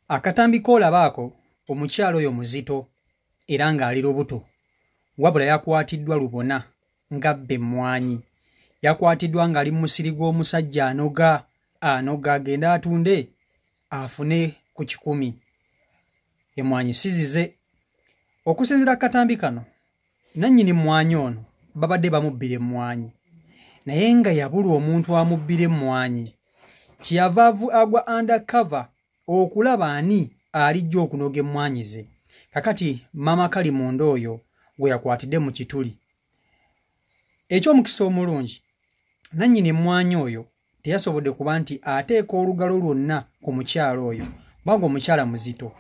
Akatambi k'olaba ako, omukyala oyo muzito era ng'ali lubuto, wabula yakwatiddwa lubona ng'abba emmwanyi. Yakwatiddwa ng'ali mu musiri gw'omusajja anoga, anoga agende atunde afune ku 100. Emmwanyi si zize. Okusinziira ku katambi kano, nannyini mmwanyi ono babadde bamubbira emmwanyi, naye nga yabulwa omuntu amubbira emmwanyi. Kyeyava agwa undercover okulaba ani alijja okunoga emmwanyi ze. Kakati maama Kalimunda oyo gwe yakwatidde mu kituli. Eky'omukisa omulungi, nannyini emmwanyi oyo teyasobodde kuba nti ateeka olugalo lwonna ku mukyala oyo, kubanga omukyala muzito.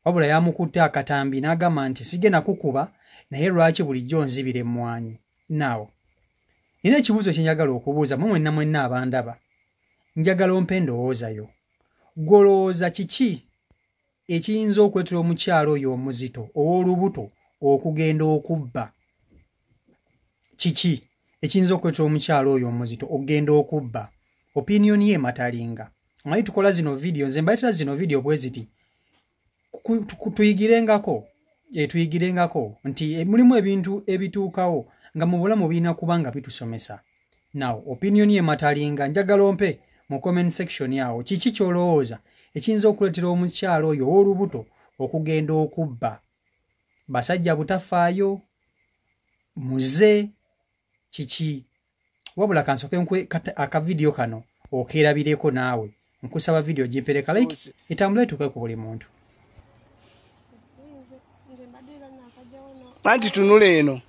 Wabula yamukutte akatambi n'agamba nti sigenda kukuba, naye lwaki bulijjo nzibira emmwanyi? Naawo nina ekibuuzo kye njagala okubuuza mmwe mwenna mwenna abandaba. Njagala ompe endowooza yo. Ggwe olowooza kiki ekiyinza okuleetera omukyala oyo omuzito ow'olubuto okugenda okubba? Kiki ekiyinza okuleetera omukyala oyo omuzito okugenda okubba? Opinion ye ematalinga. Omanyi tukola zino video, nze mbaleetera zino video bwe ziti tuyigirengako, tuyigirengako nti mulimu ebintu ebituukawo nga mu bulamu birina kuba nga bitusomesa. Now opinion ye matalinga, njagala ompe mu comment section awo kiki ky'olowooza ekiyinza okuleetera omukyala oyo ow'olubuto okugenda okubba. Basajja butafaayo, muze kiki? Wabula kansooke nkuwe akavidiyo kano okeerabireko naawe. Nkusaba vidiyo gimpereka like etambule etuuke ku buli muntu. Anti tunula eno,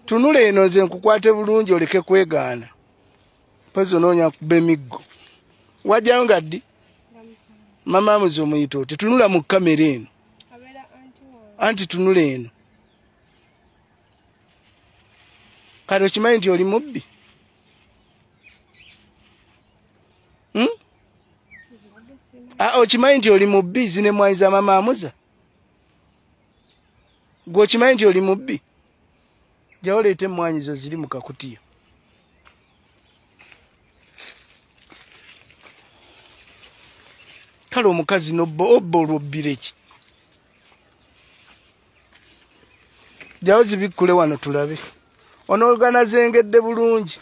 tunula eno, nze nkukwate bulungi oleke kwegaana. Mpozi onoonya kuba emiggo. Wajjayo nga ddi? Mama amuzi omuyita oti? Tunula mu kamera eno. Anti tunula eno. Kati okimanyi nti oli mubbi? Hmm? Ah, okimanyi nti oli mubbi? Zino emmwanyi za mama amuza. Gwe okimanyi nti oli mubbi? Jawo leeta emmwanyi zo ziri mu kakutiya. Kale omukazi nobba, obba olwobbire ki? Jawo zibikkule wano tulabe. Onoorganizengedde bulungi.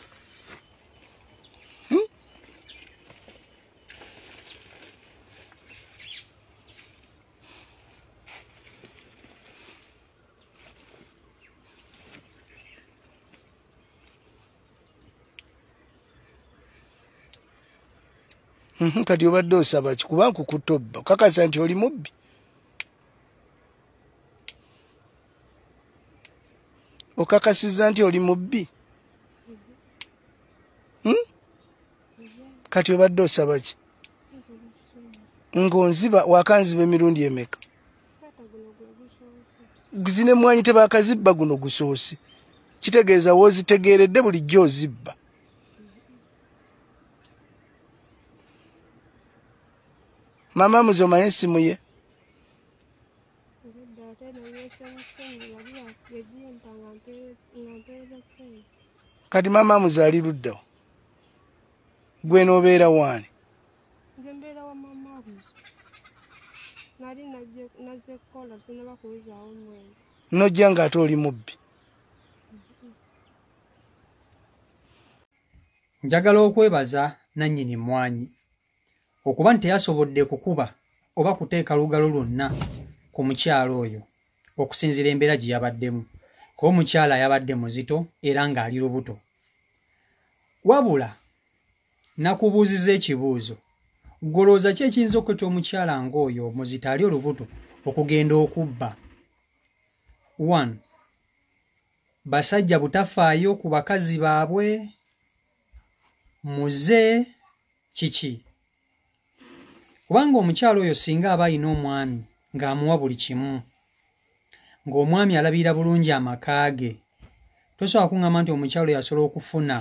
Hmm? Kati obadde osaba ki? Kuba nkukutte obba, kakasa nti oli mubbi? Okakasizza nti oli mubbi? Hmm? Kati obadde osaba ki? Ng'onziba, wakanziba emirundi emeka? Zino emmwanyi tebakazibba, guno gusoose. Kitegeeza w'ozitegeeredde bulijjo ozibba. Mama muzi omanyi essimu ye? Kati mama muzi ali luddawo, gwe n'obeera waani? Nze mbeera wa mama Amuzi. Nali nazze kukola, sinaba kuwezaawo mwezi. Nojja ng'ate oli mubbi. Njagala okwebaza nannyini mmwanyi okuba nti teyasobodde kukuba oba kuteeka lugalo lwonna ku mukyala oyo okusinziira embeera gye yabaddemu, kuba omukyala yabadde muzito era ng'ali lubuto. Wabula nakubuuzizza ekibuuzo, ggwe olowooza ki ekiyinza okuleetera omukyala ng'oyo omuzito ali olubuto okugenda okubba? 1, basajja butafaayo ku bakazi baabwe, muze kiki? Kubanga omukyala oyo singa aba alina omwami ng'amuwa buli kimu, ng'omwami alabirira bulungi amaka ge, tosobola kuŋŋamba nti omukyala oyo asobola okufuna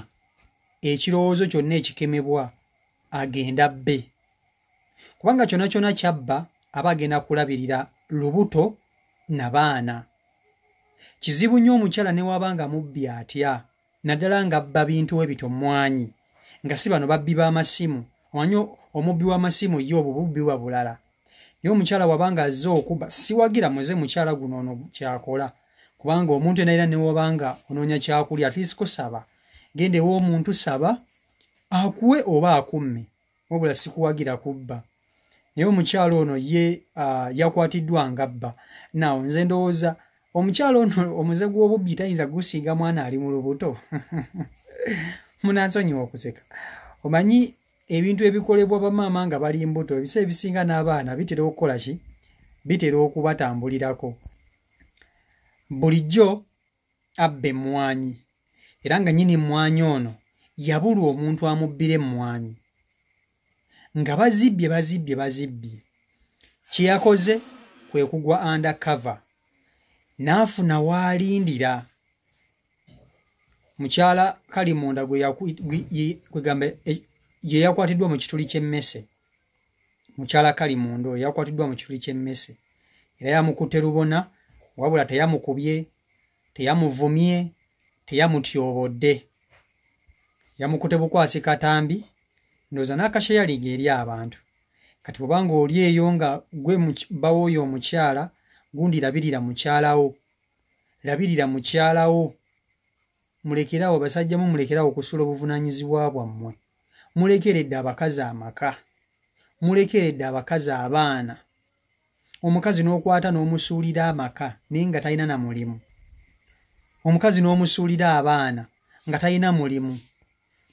ekirowoozo kyonna ekikemebwa agenda bbe, kubanga kyonna kyonna kyabba aba agenda kulabirira lubuto na baana. Kizibu nnyo omukyala ne waba nga mubbi atya, naddala ng'abba bintu ebito mmwanyi, nga si bano babbi b'amasimu. Omanyi omubbi w'amasimu ye obwo bubbi buba bulala. Naye omukyala bw'abanga azze okubba, siwagira muze mukyala guno ono kyakola, kubanga omuntu yenna era ne wabanga onoonya kyakulya, at least kosaba, genda ew'omuntu saba akuwe oba akumme, wabula sikuwagira kubba. Naye omukyala ono ye yakwatiddwa ng'abba. Now nze ndowooza omukyala ono omuze gw'obubbi tayinza gusiiga mwana ali mu lubuto. Munansonyiwa okuseka. Omanyi ebintu ebikolebwa bamaama nga bali mbuto, ebiseera ebisinga n'abaana bitera okukola ki? Bitera okubatambulirako. Bulijjo abba emmwanyi, era nga nnyini mmwanyi ono yabulwa omuntu amubbira emmwanyi. Nga bazibbye bazibbye bazibbye. Kye yakoze kwe kugwa undercover, n'afuna w'alindira. Mukyala Kalimunda gwe ye yakwatiddwa mu kituli ky'emmese. Mukyala Kalimunda oyo yakwatiddwa mu kituli ky'emmese, era yamukutte lubona, wabula teyamukubye, teyamuvumye, teyamutyobodde. Yamukutte bukwasi katambi, ndowooza n'akasheyalinga eri abantu. Kati bw'obanga oli eyo nga gwe bba w'oyo omukyala, gundi labirira mukyalawo, labirira mukyalawo. Mulekerawo basajja mu, mulekerawo okusula obuvunaanyizibwa bwammwe. Mulekeredde abakazi amaka, mulekeredde abakazi abaana. Omukazi n'okwata n'omusuulira amaka naye nga talina na mulimu. Omukazi n'omusuulira abaana nga talina mulimu.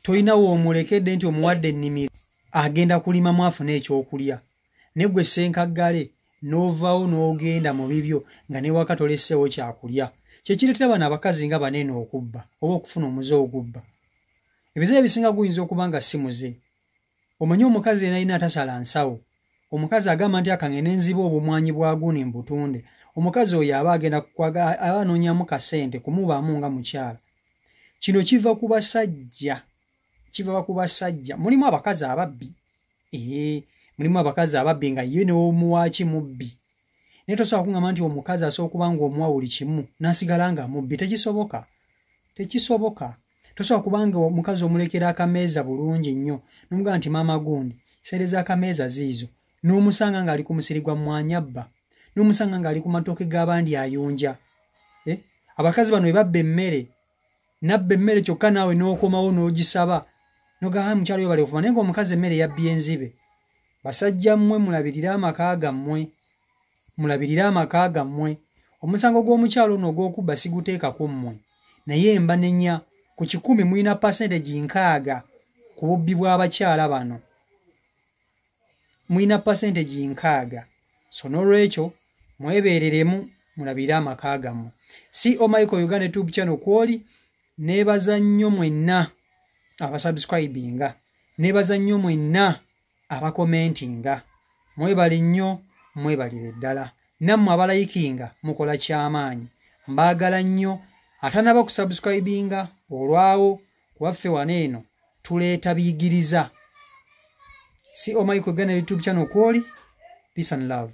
Tolina w'omulekedde nti omuwadde ennimiro agenda kulimamu afune ekyokulya. Naye ggwe ssenkaggale n'ovaawo n'ogenda mu bibyo nga n'ewaka toleseewo kyakulya. Kye kireetera bano abakazi nga banene okubba oba okufuna omuze ogubba. Ebiseera ebisinga guyinza okuba nga si muze. Omanyi omukazi yenna alina atasala nsawo. Omukazi agamba nti akangende nziba obumwanyi bwa gundi mbutunde. Omukazi oyo aba agenda aba anoonyamu kasente kumubaamu nga mukyala. Kino kiva ku basajja. Kiva ku basajja. Mulimu abakazi ababbi. Mulimu abakazi ababbi nga ye n'omuwaaki mubbi. Naye tosobola kungamba nti omukazi asobola okuba ng'omuwa buli kimu n'asigala nga mubbi. Tekisoboka. Tekisoboka. Tosobola kubanga omukazi omulekera akameeza bulungi nnyo n'omugamba nti maama gundi sente z'akameeza ziizo, n'omusanga ng'ali ku musiri gwa mmwanyi abba, n'omusanga ng'ali ku matooke g'abandi ayunja. Abakazi bano bwe babba emmere, nabba emmere kyokka naawe n'okomawo n'ogisaba n'ogamba mukyala oyo bali okufa, naye ng'omukazi emmere yabbye nzibe. Basajja mmwe mulabirire amaka gammwe, mulabirire amaka gammwe. Omusango gw'omukyala ono ogw'okubba siguteekako mmwe, naye mbanenya ku 100 mulina 60% ku bubbi bw'abakyala bano. Mulina 60%. So n'olwekyo mwebeereremu mulabirire amaka gammwe. CO Michael Uganda YouTube channel kwoli, neebaza nnyo mwenna abasubscribinga, neebaza nnyo mwenna abakomentinga. Mwebale nnyo, mwebalire ddala. Nammwe abalayikinga mukola kyamaanyi. Mbaagala nnyo. Atanaba kusubscribinga olwawo, kuba ffe wano eno tuleeta biyigiriza. CO Michael Uganda YouTube channel kwoli. Peace and love.